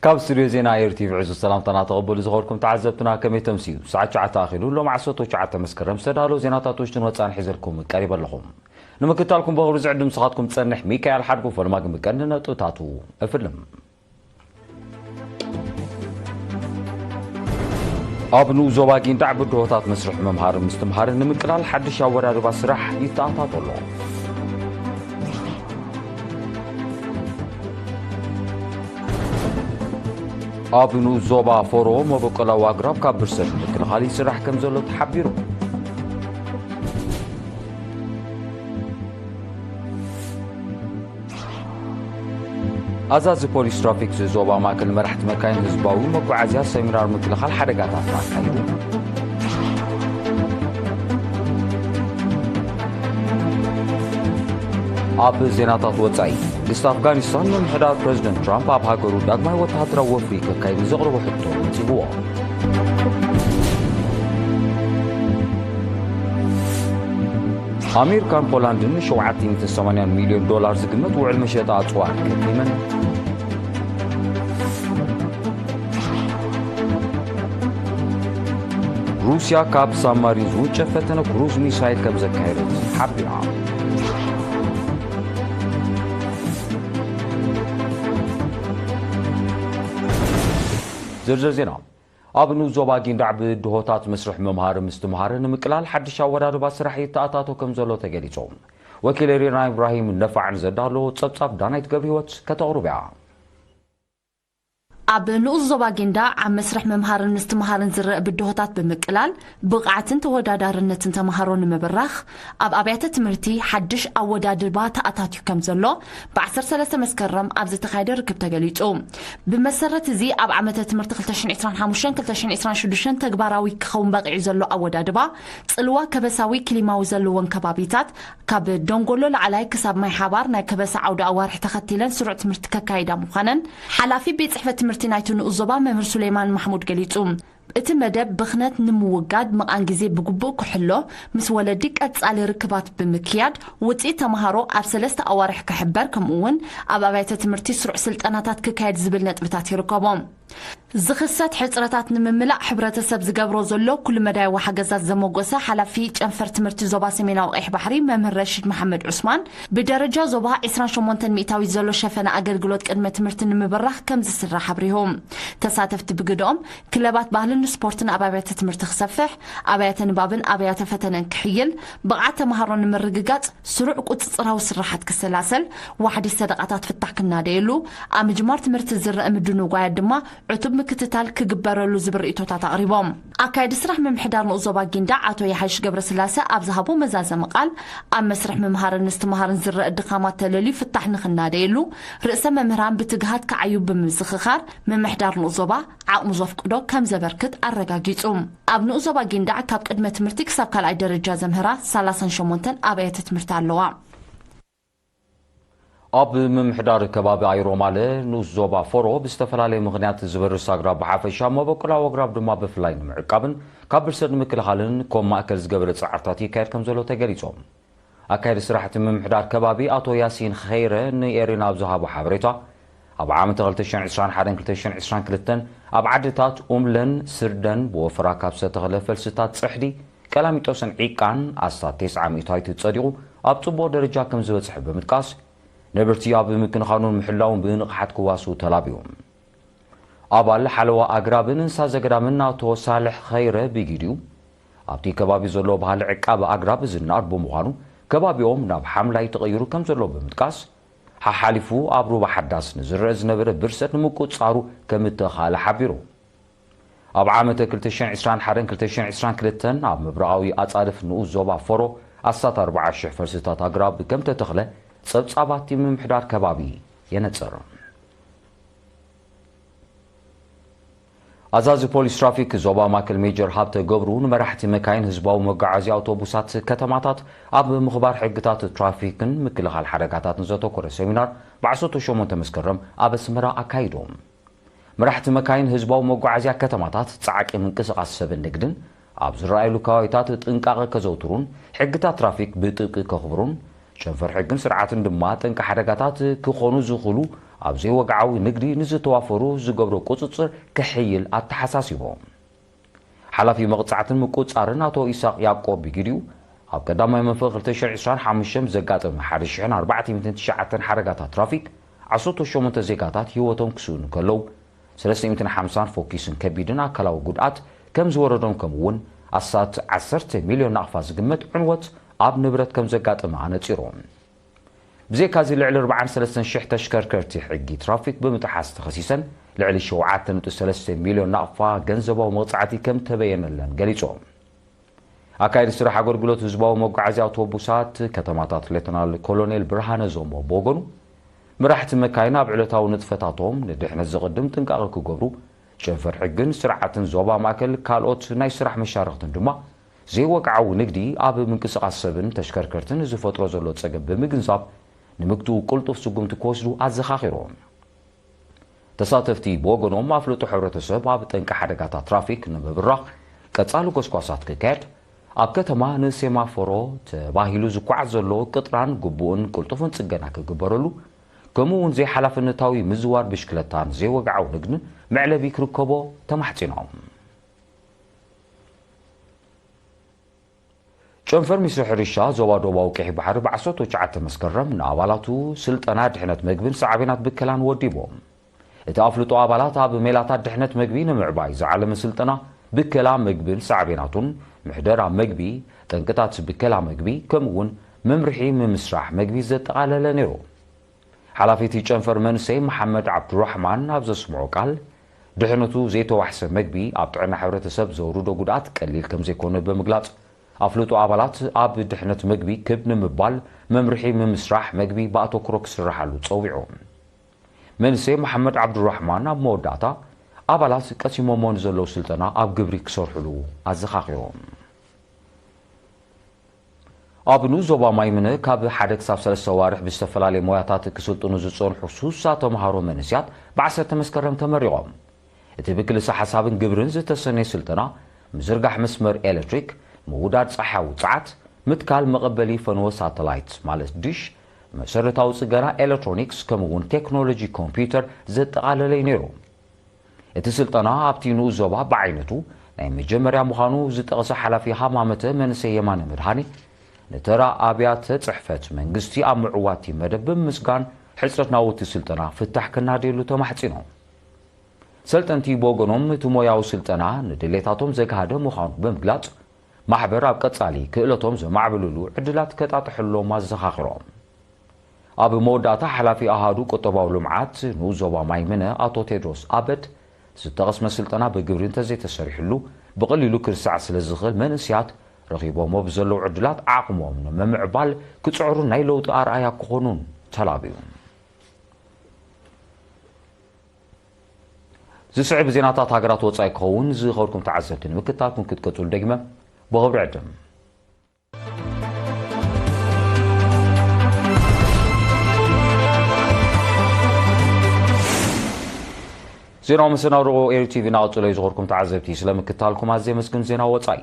ካብ ስቱድዮ ዜና ኤር ቲቪ ዕዙዝ ሰላምታና ተቐበሉ። ዝኸርኩም ተዓዘብትና፣ ከመይ ተምስዩ? ሰዓት ትሽዓተ ኣኺሉ። ሎም ዓሰርተ ትሽዓተ መስከረም ዝተዳለዉ ዜናታት ውሽጥን ወጻእን ሒዘልኩም ቀሪበ ኣለኹ። ንምክትታልኩም ብኽብሪ ዝዕድም ንስኻትኩም ዝጸንሕ ሚካኤል ሓድጉ። ፈለማ ግን ብቀንዲ ነጥብታቱ እፍልም። ኣብ ንኡስ ዞባ ጊንዳዕ ብድሆታት መስርሕ ምምሃርን ምስትምሃርን ንምቅላል ሓድሽ ኣወዳድባ ስራሕ ይተኣታቶ ኣሎ። ኣብ ንኡስ ዞባ ፎሮ መበቆላዊ ኣግራብ ካብ ብርሰት ንምክልኻል ይስራሕ ከም ዘሎ ተሓቢሩ። ኣዛዚ ፖሊስ ትራፊክ ዞባ ማእከል መራሕቲ መካይን ህዝባዊ መጓዓዝያ ሰሚናር ምክልኻል ሓደጋታት ኣካይዱ። ኣብ ዜናታት ወጻኢ፣ መንግስቲ ኣፍጋኒስታን ምምሕዳር ፕረዚደንት ትራምፕ ኣብ ሃገሩ ዳግማይ ወተሃደራዊ ወፍሪ ከካይድ ንዘቕረቦ ሕቶ ነጺግዎ። ኣሜሪካን ፖላንድን ሸውዓተ ሚእትን ሰማንያን ሚልዮን ዶላር ዝግመት ውዕል መሸጣ ኣጽዋር ከቲመን። ሩስያ ካብ ሳብማሪን ዝውንጨፍ ፈተነ ክሩዝ ሚሳይል ከም ዘካየደት ሓቢራ። ዝርዝር ዜና። ኣብ ንኡስ ዞባ ጊንዳዕ ብድሆታት መስርሕ ምምሃር ምስትምሃር ንምቅላል ሓድሽ ኣወዳድባ ስራሕ ይተኣታቶ ከም ዘሎ ተገሊጹ። ወኪል ኤሪና ኢብራሂም ነፋዕን ዘዳሎ ጸብጻብ ዳናይት ገብረ ህይወት ከተቕርብ እያ። ኣብ ንኡስ ዞባ ጊንዳዕ ኣብ መስርሕ ምምሃርን ምስትምሃርን ዝረአ ብድሆታት ብምቅላል፣ ብቕዓትን ተወዳዳርነትን ተምሃሮ ንምብራኽ፣ ኣብ ኣብያተ ትምህርቲ ሓድሽ ኣወዳድባ ተኣታትዩ ከም ዘሎ፣ ብ ዓሰርተ ሰለስተ መስከረም ኣብ ዝተኻየደ ርክብ ተገሊጹ። ብመሰረት እዚ፣ ኣብ ዓመተ ትምህርቲ ክልተ ሽሕን ዕስራን ሓሙሽተን ክልተ ሽሕን ዕስራን ሽዱሽተን ተግባራዊ ክኸውን በቒዑ ዘሎ ኣወዳድባ፣ ጽልዋ ከበሳዊ ክሊማዊ ዘለዎን ከባቢታት፣ ካብ ደንጎሎ ላዕላይ ክሳብ ማይ ሓባር ናይ ከበሳ ዓውደ ኣዋርሕ ተኸቲለን ስሩዕ ትምህርቲ ከካይዳ ምዃነን፣ ሓላፊ ቤት ጽሕፈት ትምህርቲ ናይቲ ንኡስ ዞባ መምህር ሱሌማን ማሕሙድ ገሊጹ። እቲ መደብ ብኽነት ንምውጋድ ምቓን ግዜ ብግቡእ ክሕሎ፣ ምስ ወለዲ ቀጻሊ ርክባት ብምክያድ፣ ውጽኢት ተምሃሮ ኣብ ሰለስተ ኣዋርሕ ክሕበር፣ ከምኡ እውን ኣብ ኣብያተ ትምህርቲ ስሩዕ ስልጠናታት ክካየድ ዝብል ነጥብታት ይርከቦም። ዝኽሰት ሕጽረታት ንምምላእ ሕብረተሰብ ዝገብሮ ዘሎ ኩሉ መዳያዊ ሓገዛት ዘመጎሰ ሓላፊ ጨንፈር ትምህርቲ ዞባ ሰሜናዊ ቀይሕ ባሕሪ መምህር ረሺድ መሓመድ ዑስማን፣ ብደረጃ ዞባ ዕስራን ሸሞንተን ሚእታዊት ዘሎ ሸፈነ ኣገልግሎት ቅድመ ትምህርቲ ንምብራኽ ከም ዝስራሕ ኣብሪሁ። ተሳተፍቲ ብግደኦም፣ ክለባት ባህልን ስፖርትን ኣብ ኣብያተ ትምህርቲ ክሰፍሕ፣ ኣብያተ ንባብን ኣብያተ ፈተነን ክሕይል፣ ብቕዓት ተምሃሮ ንምርግጋጽ ስሩዕ ቁጽጽራዊ ስራሓት ክሰላሰል፣ ዋሕዲ ሰደቓታት ፍታሕ ክናደየሉ፣ ኣብ ምጅማር ትምህርቲ ዝረአ ምድንጓያት ድማ ዕቱብ ምክትታል ክግበረሉ ዝብል ርእይቶታት ኣቕሪቦም። ኣካያዲ ስራሕ ምምሕዳር ንኡስ ዞባ ጊንዳዕ ኣቶ የሓይሽ ገብረስላሰ ኣብ ዝሃቦ መዛዘሚ ቃል፣ ኣብ መስርሕ ምምሃርን ምስትምሃርን ዝረአ ድኻማት ተለልዩ ፍታሕ ንኽናደየሉ፣ ርእሰ መምህራን ብትግሃት ክዓዩ ብምዝኽኻር፣ ምምሕዳር ንኡስ ዞባ ዓቕሙ ዘፍቅዶ ከም ዘበርክት ኣረጋጊጹ። ኣብ ንኡስ ዞባ ጊንዳዕ ካብ ቅድመ ትምህርቲ ክሳብ ካልኣይ ደረጃ ዘምህራ ሰላሳን ሸሞንተን ኣብያተ ትምህርቲ ኣለዋ። ኣብ ምምሕዳር ከባቢ ኣይሮማለ ንኡስ ዞባ ፎሮ ብዝተፈላለየ ምኽንያት ዝበርስ ኣግራብ ብሓፈሻ፣ መበቆላዊ ኣግራብ ድማ ብፍላይ ንምዕቃብን ካብ ብርሰት ንምክልኻልን ኮም ማእከል ዝገበረ ጻዕርታት ይካየድ ከም ዘሎ ተገሊጾም። ኣካያዲ ስራሕቲ ምምሕዳር ከባቢ ኣቶ ያሲን ኸይረ ንኤሪና ኣብ ዝሃቦ ሓበሬታ፣ ኣብ ዓመተ ክልተ ሽሕን ዕስራን ሓደን ክልተ ሽሕን ዕስራን ክልተን ኣብ ዓድታት ኡምለን ስርደን ብወፈራ ካብ ዝተተኽለ ፈልስታት ጽሕዲ፣ ቀላሚጦስን ዒቃን ኣስታት ተስዓ ሚእታዊት ጸዲቑ ኣብ ጽቡቕ ደረጃ ከም ዝበጽሐ ብምጥቃስ፣ ነበርቲ ኣብ ምክንኻኑን ምሕላውን ብንቕሓት ክዋስኡ ተላብዮም። ኣባል ሓለዋ ኣግራብን እንስሳ ዘገዳምን ኣቶ ሳልሕ ኸይረ ብጊዲኡ፣ ኣብቲ ከባቢ ዘሎ ባህሊ ዕቃብ ኣግራብ ዝናኣድ ብምዃኑ፣ ከባቢኦም ናብ ሓምላይ ተቐይሩ ከም ዘሎ ብምጥቃስ፣ ሓሓሊፉ ኣብ ሩባ ሓዳስ ንዝረአ ዝነበረ ብርሰት ንምቁጽጻሩ ከም እተኻእለ ሓቢሩ። ኣብ ዓመተ ክልተ ሽሕን ዕስራን ሓደን ክልተ ሽሕን ዕስራን ክልተን ኣብ ምብራቓዊ ኣጻድፍ ንኡስ ዞባ ፎሮ ኣስታት ኣርባዓ ሽሕ ፈልስታት ኣግራብ ከም ተተኽለ ጸብጻባት ምምሕዳር ከባቢ የነጽር። ኣዛዚ ፖሊስ ትራፊክ ዞባ ማእከል ሜጀር ሃብተ ገብሩ ንመራሕቲ መካይን ህዝባዊ መጓዓዝያ ኣውቶቡሳት ከተማታት ኣብ ምኽባር ሕግታት ትራፊክን ምክልኻል ሓደጋታትን ዘተኮረ ሰሚናር ብ ዓሰርተ ሸሞንተ መስከረም ኣብ ኣስመራ ኣካይዶም። መራሕቲ መካይን ህዝባዊ መጓዓዝያ ከተማታት ጻዕቂ ምንቅስቓስ ሰብን ንግድን ኣብ ዝረኣየሉ ከባቢታት ጥንቃቐ ከዘውትሩን ሕግታት ትራፊክ ብጥብቂ ከኽብሩን ጨንፈር ሕግን ስርዓትን ድማ ጠንቂ ሓደጋታት ክኾኑ ዝኽእሉ ኣብ ዘይወግዓዊ ንግዲ ንዝተዋፈሩ ዝገብሮ ቁጽጽር ክሕይል ኣተሓሳሲቦም። ሓላፊ መቕጻዕትን ምቁጽጻርን ኣቶ ኢሳቕ ያዕቆብ ብጊዲኡ፣ ኣብ ቀዳማይ መንፈቕ ክልተ ሽሕን ዕስራን ሓሙሽተን ዘጋጠመ ሓደ ሽሕን ኣርባዕተ ሚእትን ትሽዓተን ሓደጋታት ትራፊክ፣ ዓሰርተ ሸሞንተ ዜጋታት ህይወቶም ክስእኑ ከለዉ፣ ሰለስተ ሚእትን ሓምሳን ፎኪስን ከቢድን ኣካላዊ ጉድኣት ከም ዝወረዶም፣ ከምኡ እውን ኣስታት ዓሰርተ ሚልዮን ናቕፋ ዝግመት ዕንወት ኣብ ንብረት ከም ዘጋጠመ ኣነጺሮም። ብዘይካዚ፣ ልዕሊ ኣርባዓን ሰለስተን ሽሕ ተሽከርከርቲ ሕጊ ትራፊክ ብምጥሓስ ተኸሲሰን፣ ልዕሊ ሸውዓተ ነጥቢ ሰለስተ ሚልዮን ናቕፋ ገንዘባዊ መቕጻዕቲ ከም ተበየነለን ገሊጾም። ኣካየዲ ስራሕ ኣገልግሎት ህዝባዊ መጓዓዝያ ኣውቶቡሳት ከተማታት ሌተናል ኮሎኔል ብርሃነ ዞሞ ብወገኑ፣ መራሕቲ መካይን ኣብ ዕለታዊ ንጥፈታቶም ንድሕነት ዘቕድም ጥንቃቐ ክገብሩ፣ ጨንፈር ሕግን ስርዓትን ዞባ ማእከል ካልኦት ናይ ስራሕ መሻርኽትን ድማ ዘይወግዓዊ ንግዲ ኣብ ምንቅስቓስ ሰብን ተሽከርከርትን ዝፈጥሮ ዘሎ ጸገም ብምግንዛብ፣ ንምግትኡ ቅልጡፍ ስጉምቲ ክወስዱ ኣዘኻኺሮም። ተሳተፍቲ ብወገኖም፣ ኣፍልጦ ሕብረተሰብ ኣብ ጠንቂ ሓደጋታት ትራፊክ ንምብራኽ ቀጻሊ ጎስጓሳት ክካየድ፣ ኣብ ከተማ ንሴማፎሮ ተባሂሉ ዝጓዓዝ ዘሎ ቅጥራን ግቡእን ቅልጡፍን ጽገና ክግበረሉ፣ ከምኡ እውን ዘይሓላፍነታዊ ምዝዋር ብሽክለታን ዘይወግዓዊ ንግድን መዕለቢ ክርከቦ ተማሕጺኖም። ጨንፈር ሚኒስትሪ ሕርሻ ዞባ ደቡባዊ ቀይሕ ባሕሪ ብዓሰርተ ትሽዓተ መስከረም ንኣባላቱ ስልጠና ድሕነት መግብን ሳዕቤናት ብከላን ወዲቦም። እቲ ኣፍልጦ ኣባላት ኣብ ሜላታት ድሕነት መግቢ ንምዕባይ ዝዓለመ ስልጠና ብከላ መግብን ሳዕቤናቱን፣ ምሕደራ መግቢ፣ ጠንቅታት ብከላ መግቢ፣ ከምኡ እውን መምርሒ ምምስራሕ መግቢ ዘጠቓለለ ነይሩ። ሓላፊ እቲ ጨንፈር መንእሰይ መሓመድ ዓብዱራሕማን ኣብ ዘስምዖ ቃል፣ ድሕነቱ ዘይተዋሕሰ መግቢ ኣብ ጥዕና ሕብረተሰብ ዘውርዶ ጉድኣት ቀሊል ከም ዘይኮነ ብምግላጽ፣ ኣፍልጦ ኣባላት ኣብ ድሕነት መግቢ ክብ ንምባል መምርሒ ምምስራሕ መግቢ ብኣተኩሮ ክስርሓሉ ጸዊዑ። መንእሰይ መሓመድ ዓብዱራሕማን ኣብ መወዳእታ፣ ኣባላት ቀሲሞሞ ንዘለዉ ስልጠና ኣብ ግብሪ ክሰርሕሉ ኣዘኻኺሮም። ኣብ ንኡስ ዞባ ማይምነ ካብ ሓደ ክሳብ ሰለስተ ኣዋርሕ ብዝተፈላለየ ሞያታት ክስልጥኑ ዝጸንሑ ሱሳ ተምሃሮ መንእስያት ብዓሰርተ መስከረም ተመሪቖም። እቲ ብክልሰ ሓሳብን ግብርን ዝተሰነየ ስልጠና፣ ምዝርጋሕ መስመር ኤሌክትሪክ፣ ምውዳድ ጸሓያዊ ጸዓት፣ ምትካል መቐበሊ ፈነወ ሳተላይት ማለት ዲሽ፣ መሰረታዊ ጽገና ኤሌክትሮኒክስ፣ ከምኡ እውን ቴክኖሎጂ ኮምፒውተር ዘጠቓለለ እዩ ነይሩ። እቲ ስልጠና ኣብቲ ንኡስ ዞባ ብዓይነቱ ናይ መጀመርያ ምዃኑ ዝጠቐሰ ሓላፊ ሃማመተ መንእሰይ የማነ መድሃኔ፣ ንተራ ኣብያተ ጽሕፈት መንግስቲ ኣብ ምዕዋቲ መደብ ብምምስጋን፣ ሕጽረት ናውቲ ስልጠና ፍታሕ ክናደየሉ ተማሕጺኖም። ሰልጠንቲ ብወገኖም፣ እቲ ሞያዊ ስልጠና ንድሌታቶም ዘግሃደ ምዃኑ ብምግላጽ፣ ማሕበር ኣብ ቀጻሊ ክእለቶም ዘማዕብልሉ ዕድላት ከጣጥሐሎም ኣዘኻኺሮም። ኣብ መወዳእታ፣ ሓላፊ ኣሃዱ ቁጠባዊ ልምዓት ንኡስ ዞባ ማይምነ ኣቶ ቴድሮስ ኣበድ፣ ዝተቐስመ ስልጠና ብግብሪ እንተዘይተሰሪሕሉ፣ ብቐሊሉ ክርሳዕ ስለ ዝኽእል፣ መንእስያት ረኺቦሞ ብዘለዉ ዕድላት ዓቕሞም ንምምዕባል ክጽዕሩ፣ ናይ ለውጢ ኣርኣያ ክኾኑን ተላብዩ። ዝስዕብ ዜናታት ሃገራት ወጻኢ ክኸውን ዝኸበርኩም ተዓዘብቲ ንምክትታልኩም ክትቀጽሉ ደግመ ብኽብሪ ዕድም። ዜናዊ መሰናድኦ ኤሪ ቲቪ እናቐጸሎ እዩ። ዝኸበርኩም ተዓዘብቲ፣ ስለ ምክትታልኩም ኣዝየ የመስግን። ዜና ወጻኢ።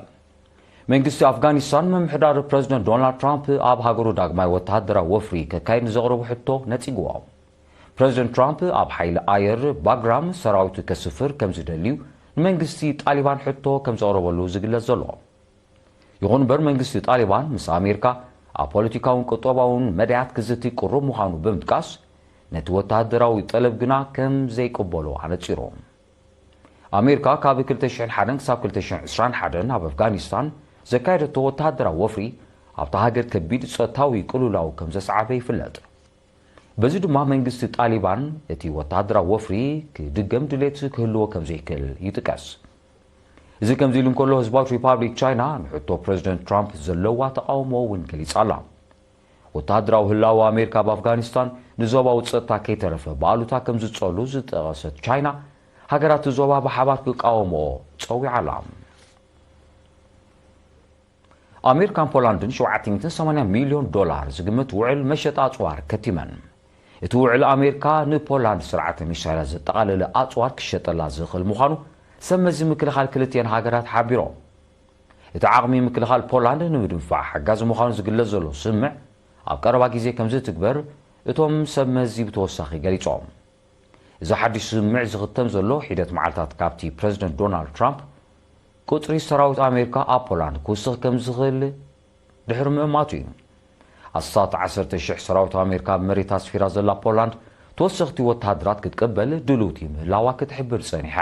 መንግስቲ ኣፍጋኒስታን ምምሕዳር ፕረዚደንት ዶናልድ ትራምፕ ኣብ ሃገሩ ዳግማይ ወተሃደራዊ ወፍሪ ከካይድ ንዘቕረቦ ሕቶ ነጺግዎ። ፕረዚደንት ትራምፕ ኣብ ሓይሊ ኣየር ባግራም ሰራዊቱ ከስፍር ከም ዝደልዩ ንመንግስቲ ጣሊባን ሕቶ ከም ዘቕረበሉ ዝግለጽ ዘሎ። ይኹን እምበር፣ መንግስቲ ጣሊባን ምስ ኣሜሪካ ኣብ ፖለቲካውን ቁጠባውን መዳያት ክዝቲ ቅሩብ ምዃኑ ብምጥቃስ፣ ነቲ ወተሃደራዊ ጠለብ ግና ከም ዘይቅበሎ ኣነጺሩ። ኣሜሪካ ካብ ክልተ ሽሕን ሓደን ክሳብ ክልተ ሽሕን ዕስራን ሓደን ኣብ ኣፍጋኒስታን ዘካየደቶ ወተሃደራዊ ወፍሪ፣ ኣብታ ሃገር ከቢድ ጸጥታዊ ቅልውላው ከም ዘስዓበ ይፍለጥ። በዚ ድማ መንግስቲ ጣሊባን እቲ ወተሃደራዊ ወፍሪ ክድገም ድሌት ክህልዎ ከም ዘይክእል ይጥቀስ። እዚ ከምዚ ኢሉ እንከሎ፣ ህዝባዊት ሪፓብሊክ ቻይና ንሕቶ ፕረዚደንት ትራምፕ ዘለዋ ተቓውሞ እውን ገሊጻ ኣላ። ወተሃደራዊ ህላወ ኣሜሪካ ኣብ ኣፍጋኒስታን ንዞባዊ ጸጥታ ከይተረፈ ብኣሉታ ከም ዝጸሉ ዝጠቐሰት ቻይና፣ ሃገራት ዞባ ብሓባር ክቃወምኦ ጸዊዓ ኣላ። ኣሜሪካን ፖላንድን ሸውዓተ ሚእትን ሰማንያን ሚልዮን ዶላር ዝግመት ውዕል መሸጣ ኣጽዋር ከቲመን። እቲ ውዕል ኣሜሪካ ንፖላንድ ስርዓተ ሚሳይላት ዘጠቓለለ ኣጽዋር ክሸጠላ ዝኽእል ምዃኑ ሰብ መዚ ምክልኻል ክልቲአን ሃገራት ሓቢሮም። እቲ ዓቕሚ ምክልኻል ፖላንድ ንምድንፋዕ ሓጋዚ ምዃኑ ዝግለጽ ዘሎ ስምምዕ ኣብ ቀረባ ግዜ ከም ዝትግበር እቶም ሰብ መዚ ብተወሳኺ ገሊጾም። እዚ ሓድሽ ስምምዕ ዝኽተም ዘሎ ሒደት መዓልታት ካብቲ ፕረዚደንት ዶናልድ ትራምፕ ቁጽሪ ሰራዊት ኣሜሪካ ኣብ ፖላንድ ክውስኽ ከም ዝኽእል ድሕሪ ምእማቱ እዩ። ኣስታት ዓሰርተ ሽሕ ሰራዊት ኣሜሪካ ኣብ መሬት ኣስፊራ ዘላ ፖላንድ ተወሰኽቲ ወተሃደራት ክትቅበል ድልውቲ ምህላዋ ክትሕብር ጸኒሓ።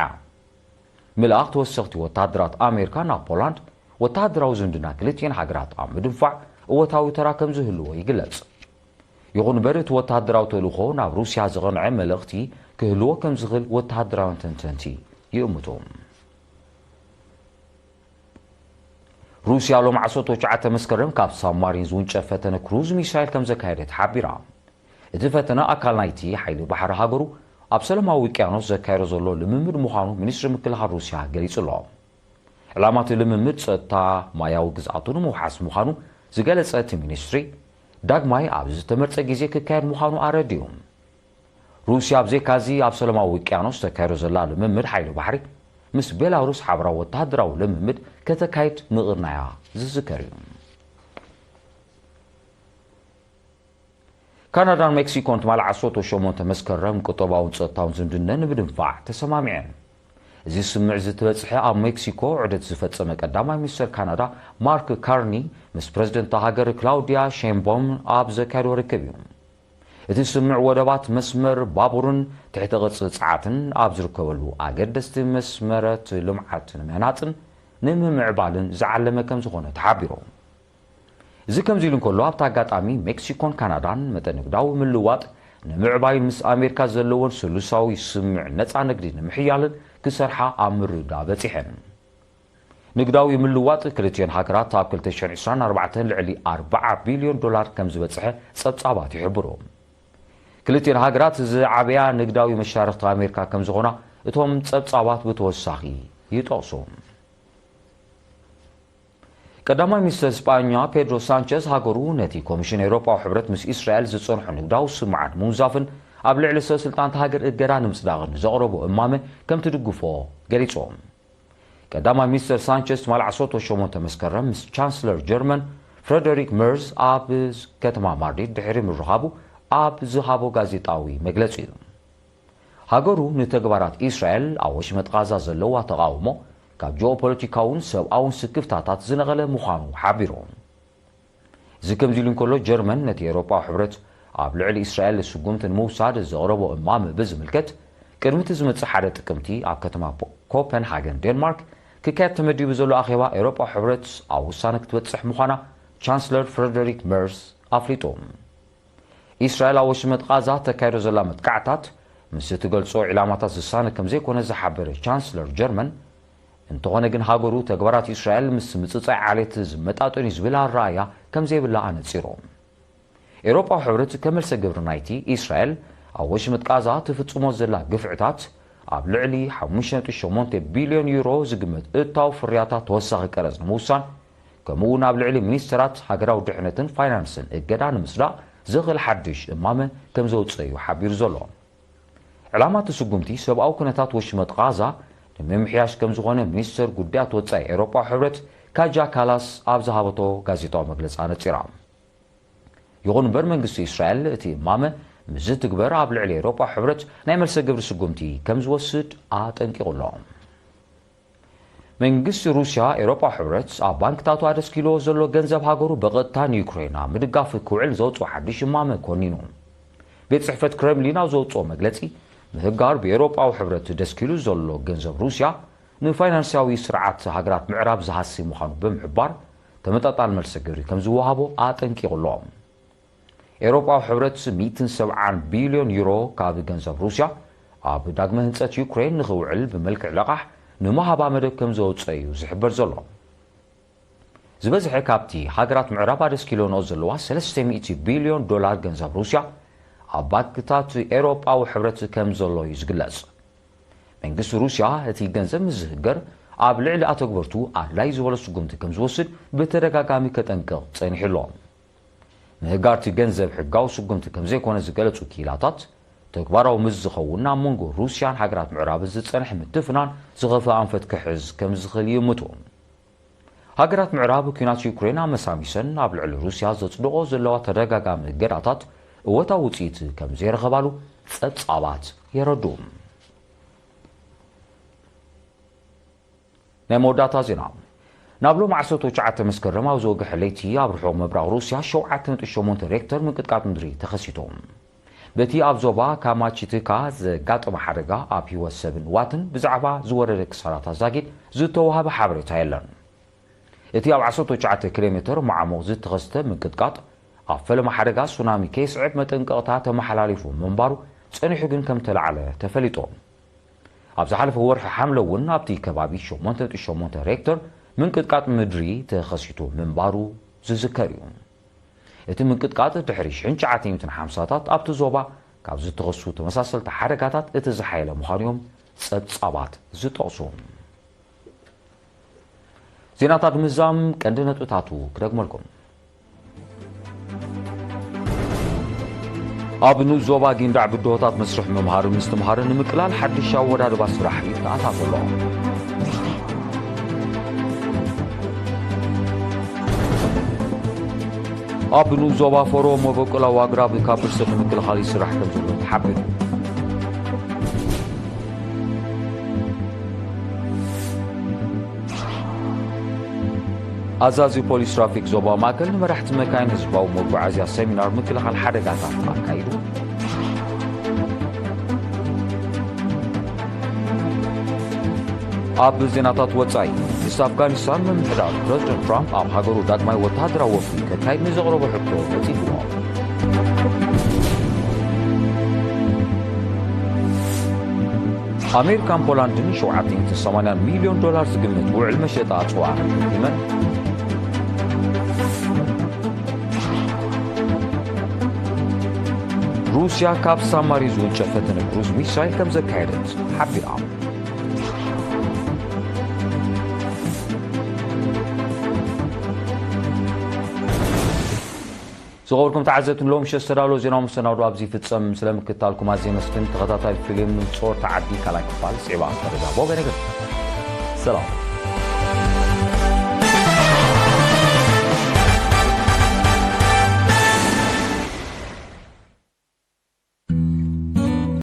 ምልኣኽ ተወሰኽቲ ወተሃደራት ኣሜሪካ ናብ ፖላንድ ወተሃደራዊ ዝምድና ክልቲኤን ሃገራት ኣብ ምድንፋዕ እወታዊ ተራ ከም ዝህልዎ ይግለጽ። ይኹን እምበር እቲ ወተሃደራዊ ተልእኾ ናብ ሩስያ ዝቐንዐ መልእኽቲ ክህልዎ ከም ዝኽእል ወተሃደራውያን ተንተንቲ ይእምቱ። ሩስያ ሎም ዓሰርተ ትሽዓተ መስከረም ካብ ሳብማሪን ዝውንጨፍ ፈተነ ክሩዝ ሚሳይል ከም ዘካየደት ሓቢራ። እቲ ፈተነ ኣካል ናይቲ ሓይሊ ባሕሪ ሃገሩ ኣብ ሰላማዊ ውቅያኖስ ዘካየዶ ዘሎ ልምምድ ምዃኑ ሚኒስትሪ ምክልኻል ሩስያ ገሊጹ ኣሎ። ዕላማ እቲ ልምምድ ጸጥታ ማያዊ ግዝኣቱ ንምውሓስ ምዃኑ ዝገለጸ እቲ ሚኒስትሪ፣ ዳግማይ ኣብ ዝተመርጸ ግዜ ክካየድ ምዃኑ ኣረዲኡ። ሩስያ ብዘይካዚ ኣብ ሰላማዊ ውቅያኖስ ተካይዶ ዘላ ልምምድ ሓይሊ ባሕሪ ምስ ቤላሩስ ሓበራዊ ወተሃደራዊ ልምምድ ከተካይድ ምቕርናያ ዝዝከር እዩ። ካናዳን ሜክሲኮን ትማሊ ዓሰርተ ሸሞንተ መስከረም ቁጠባውን ጸጥታውን ዝምድነ ንምድንፋዕ ተሰማሚዐን። እዚ ስምምዕ ዝተበጽሐ ኣብ ሜክሲኮ ዑደት ዝፈጸመ ቀዳማይ ሚኒስተር ካናዳ ማርክ ካርኒ ምስ ፕረዚደንት ሃገር ክላውዲያ ሼንቦም ኣብ ዘካየዶ ርክብ እዩ። እቲ ስምምዕ ወደባት፣ መስመር ባቡርን ትሕተ ቅርጺ ጸዓትን ኣብ ዝርከበሉ ኣገደስቲ መስመራት ልምዓት ንምህናጽን ንምምዕባልን ዝዓለመ ከም ዝኾነ ተሓቢሩ። እዚ ከምዚ ኢሉ እንከሎ፣ ኣብቲ ኣጋጣሚ ሜክሲኮን ካናዳን መጠን ንግዳዊ ምልዋጥ ንምዕባይን ምስ ኣሜሪካ ዘለወን ስሉሳዊ ስምምዕ ነጻ ንግዲ ንምሕያልን ክሰርሓ ኣብ ምርድዳእ በጺሐን። ንግዳዊ ምልዋጥ ክልቲኤን ሃገራት ኣብ ክልተ ሽሕን ዕስራን ኣርባዕተን ልዕሊ ኣርብዓ ቢልዮን ዶላር ከም ዝበጽሐ ጸብጻባት ይሕብሩ። ክልቲኤን ሃገራት ዝዓበያ ንግዳዊ መሻርኽቲ ኣሜሪካ ከም ዝኾና እቶም ጸብጻባት ብተወሳኺ ይጠቕሱ። ቀዳማይ ሚኒስተር ስጳኛ ፔድሮ ሳንቸዝ ሃገሩ ነቲ ኮሚሽን ኤውሮጳዊ ሕብረት ምስ እስራኤል ዝጸንሖ ንግዳዊ ስምምዓት ምውንዛፍን ኣብ ልዕሊ ሰብ ስልጣን እታ ሃገር እገዳ ንምጽዳቕን ዘቕረቦ እማመ ከም ትድግፎ ገሊጹ። ቀዳማይ ሚኒስተር ሳንቸዝ ትማሊ ዓሰርተ ሸሞንተ መስከረም ምስ ቻንስለር ጀርመን ፍረደሪክ መርዝ ኣብ ከተማ ማድሪድ ድሕሪ ምርኻቡ ኣብ ዝሃቦ ጋዜጣዊ መግለጺ እዩ። ሃገሩ ንተግባራት እስራኤል ኣብ ወሽመጥ ቓዛ ዘለዋ ተቓውሞ ካብ ጂኦፖለቲካውን ሰብኣውን ስክፍታታት ዝነቐለ ምዃኑ ሓቢሩ። እዚ ከምዚ ኢሉ እንከሎ፣ ጀርመን ነቲ ኤውሮጳዊ ሕብረት ኣብ ልዕሊ እስራኤል ስጉምቲ ንምውሳድ ዘቕረቦ እማመ ብዝምልከት፣ ቅድሚ እቲ ዝመጽእ ሓደ ጥቅምቲ ኣብ ከተማ ፖ-፣ ኮፐንሃገን ዴንማርክ ክካየድ ተመዲቡ ዘሎ ኣኼባ ኤውሮጳዊ ሕብረት ኣብ ውሳነ ክትበጽሕ ምዃና ቻንስለር ፍረደሪክ መርስ ኣፍሊጡ። እስራኤል ኣብ ወሽመጥ ቓዛ ተካይዶ ዘላ መጥቃዕታት ምስ እትገልጾ ዒላማታት ዝሳነ ከም ዘይኮነ ዝሓበረ ቻንስለር ጀርመን፣ እንተኾነ ግን ሃገሩ ተግባራት እስራኤል ምስ ምጽጻይ ዓሌት ዝመጣጠን እዩ ዝብል ኣረኣእያ ከም ዘይብላ ኣነጺሩ። ኤውሮጳዊ ሕብረት ከም መልሰ ግብሪ ናይቲ እስራኤል ኣብ ወሽመጥ ቓዛ ትፍጽሞ ዘላ ግፍዕታት ኣብ ልዕሊ ሓሙሽተ ነጥቢ ሸሞንተ ቢልዮን ዩሮ ዝግመት እታው ፍርያታት ተወሳኺ ቀረጽ ንምውሳን፣ ከምኡ እውን ኣብ ልዕሊ ሚኒስተራት ሃገራዊ ድሕነትን ፋይናንስን እገዳ ንምስዳቕ ዘኽእል ሓድሽ እማመ ከም ዘውጽአ እዩ ሓቢሩ ዘሎ። ዕላማ እቲ ስጉምቲ ሰብኣዊ ኩነታት ወሽመጥ ቓዛ ንምምሕያሽ ከም ዝኾነ ሚኒስተር ጉዳያት ወጻኢ ኤውሮጳዊ ሕብረት ካጃ ካላስ ኣብ ዝሃበቶ ጋዜጣዊ መግለጺ ኣነጺራ። ይኹን እምበር መንግስቲ እስራኤል እቲ እማመ ምስ ዝትግበር ኣብ ልዕሊ ኤውሮጳዊ ሕብረት ናይ መልሰ ግብሪ ስጉምቲ ከም ዝወስድ ኣጠንቂቑ ኣሎ። መንግስቲ ሩስያ ኤውሮጳዊ ሕብረት ኣብ ባንክታቱ ኣደስኪልዎ ዘሎ ገንዘብ ሃገሩ ብቐጥታ ንዩክሬን ኣብ ምድጋፍ ክውዕል ዘውጽኦ ሓድሽ እማመ ኮኒኑ። ቤት ጽሕፈት ክረምሊን ኣብ ዘውጽኦ መግለጺ፣ ምህጋር ብኤውሮጳዊ ሕብረት ደስኪሉ ዘሎ ገንዘብ ሩስያ ንፋይናንሳዊ ስርዓት ሃገራት ምዕራብ ዝሃሲ ምዃኑ ብምሕባር፣ ተመጣጣኒ መልሰ ግብሪ ከም ዝወሃቦ ኣጠንቂቑ ኣሎ። ኤውሮጳዊ ሕብረት ሚእትን ሰብዓን ቢልዮን ዩሮ ካብ ገንዘብ ሩስያ ኣብ ዳግመ ህንጸት ዩክሬን ንኽውዕል ብመልክዕ ለቓሕ ንምሃባ መደብ ከም ዘውጸ እዩ ዝሕበር ዘሎ። ዝበዝሐ ካብቲ ሃገራት ምዕራብ ኣደስኪሎንኦ ዘለዋ ሰለስተ ሚእቲ ቢልዮን ዶላር ገንዘብ ሩስያ ኣብ ባንክታት ኤውሮጳዊ ሕብረት ከም ዘሎ እዩ ዝግለጽ። መንግስቲ ሩስያ እቲ ገንዘብ ምስ ዝህገር ኣብ ልዕሊ ኣተግበርቱ ኣድላይ ዝበሎ ስጉምቲ ከም ዝወስድ ብተደጋጋሚ ከጠንቅቕ ጸኒሑ ኣሎ። ምህጋርቲ ገንዘብ ሕጋዊ ስጉምቲ ከም ዘይኮነ ዝገለጹ ክኢላታት፣ ተግባራዊ ምስ ዝኸውን ኣብ መንጎ ሩስያን ሃገራት ምዕራብን ዝጸንሐ ምትፍናን ዝኸፍአ ኣንፈት ክሕዝ ከም ዝኽእል ይእምቱ። ሃገራት ምዕራብ ኲናት ዩክሬን ኣመሳሚሰን ኣብ ልዕሊ ሩስያ ዘጽድቖ ዘለዋ ተደጋጋሚ እገዳታት እወታዊ ውጽኢት ከም ዘይረኸባሉ ጸብጻባት የረዱ። ናይ መወዳእታ ዜና። ናብ ሎም ዓሰርተ ትሽዓተ መስከረም ኣብ ዝወግሐ ለይቲ ኣብ ርሑቕ ምብራቕ ሩስያ ሸውዓተ ነጥቢ ሸሞንተ ሬክተር ምንቅጥቃጥ ምድሪ ተኸሲቱ። በቲ ኣብ ዞባ ካማቺትካ ዘጋጠመ ሓደጋ ኣብ ህይወት ሰብን ንዋትን ብዛዕባ ዝወረደ ክሳራታት ዛጊድ ዝተዋህበ ሓበሬታ የለን። እቲ ኣብ ዓሰርተ ትሽዓተ ኪሎ ሜትር መዓሙቕ ዝተኸስተ ምንቅጥቃጥ ኣብ ፈለማ ሓደጋ ሱናሚ ከይስዕብ መጠንቀቕታ ተመሓላሊፉ ምንባሩ ጸኒሑ ግን ከም ተላዕለ ተፈሊጡ። ኣብ ዝሓለፈ ወርሒ ሓምለ እውን ኣብቲ ከባቢ ሸሞንተ ነጥቢ ሸሞንተ ሬክተር ምንቅጥቃጥ ምድሪ ተኸሲቱ ምንባሩ ዝዝከር እዩ። እቲ ምንቅጥቃጥ ድሕሪ ሽሕን ትሽዓተ ሚእትን ሓምሳታት ኣብቲ ዞባ ካብ ዝተኸሱ ተመሳሰልቲ ሓደጋታት እቲ ዝሓየለ ምዃኑ እዮም ጸብጻባት ዝጠቕሱ። ዜናታት ምዛም ቀንዲ ነጥብታቱ ክደግመልኩም። ኣብ ንኡስ ዞባ ጊንዳዕ ብድሆታት መስርሕ ምምሃርን ምስትምሃርን ንምቅላል ሓድሽ ኣወዳድባ ስራሕ ይተኣታቶ ኣሎ። ኣብ ንኡስ ዞባ ፎሮ መበቆላዊ ኣግራብ ካብ ብርሰት ንምክልኻል ይስራሕ ከም ዘሎ ተሓቢሩ። ኣዛዚ ፖሊስ ትራፊክ ዞባ ማእከል ንመራሕቲ መካይን ህዝባዊ መጓዓዝያ ሰሚናር ምክልኻል ሓደጋታት ኣካይዱ። ኣብ ዜናታት ወጻኢ፣ መንግስቲ ኣፍጋኒስታን ምምሕዳር ፕረዚደንት ትራምፕ ኣብ ሃገሩ ዳግማይ ወተሃደራዊ ወፍሪ ከካይድ ንዘቕረቦ ሕቶ ነጺግዎ። ኣሜሪካን ፖላንድን ሸውዓተ ሚእትን ሰማንያን ሚልዮን ዶላር ዝግምት ውዕል መሸጣ ኣጽዋር ፈሪመን። ሩስያ ካብ ሳማሪ ዝወንጨፈ ፈተነ ክሩዝ ሚሳይል ከም ዘካየደት ሓቢራ። ዝኸበርኩም ተዓዘብቲ፣ ንሎሚ ምሸት ዝተዳለወ ዜናዊ መሰናዶ ኣብዚ ይፍጸም። ስለ ምክትታልኩም ኣዝየ የመስግን። ተኸታታሊ ፊልም ጾር ተዓዲ ካልኣይ ክፋል ጽዒባ ኣስተርዛ ቦገ ነገር። ሰላም።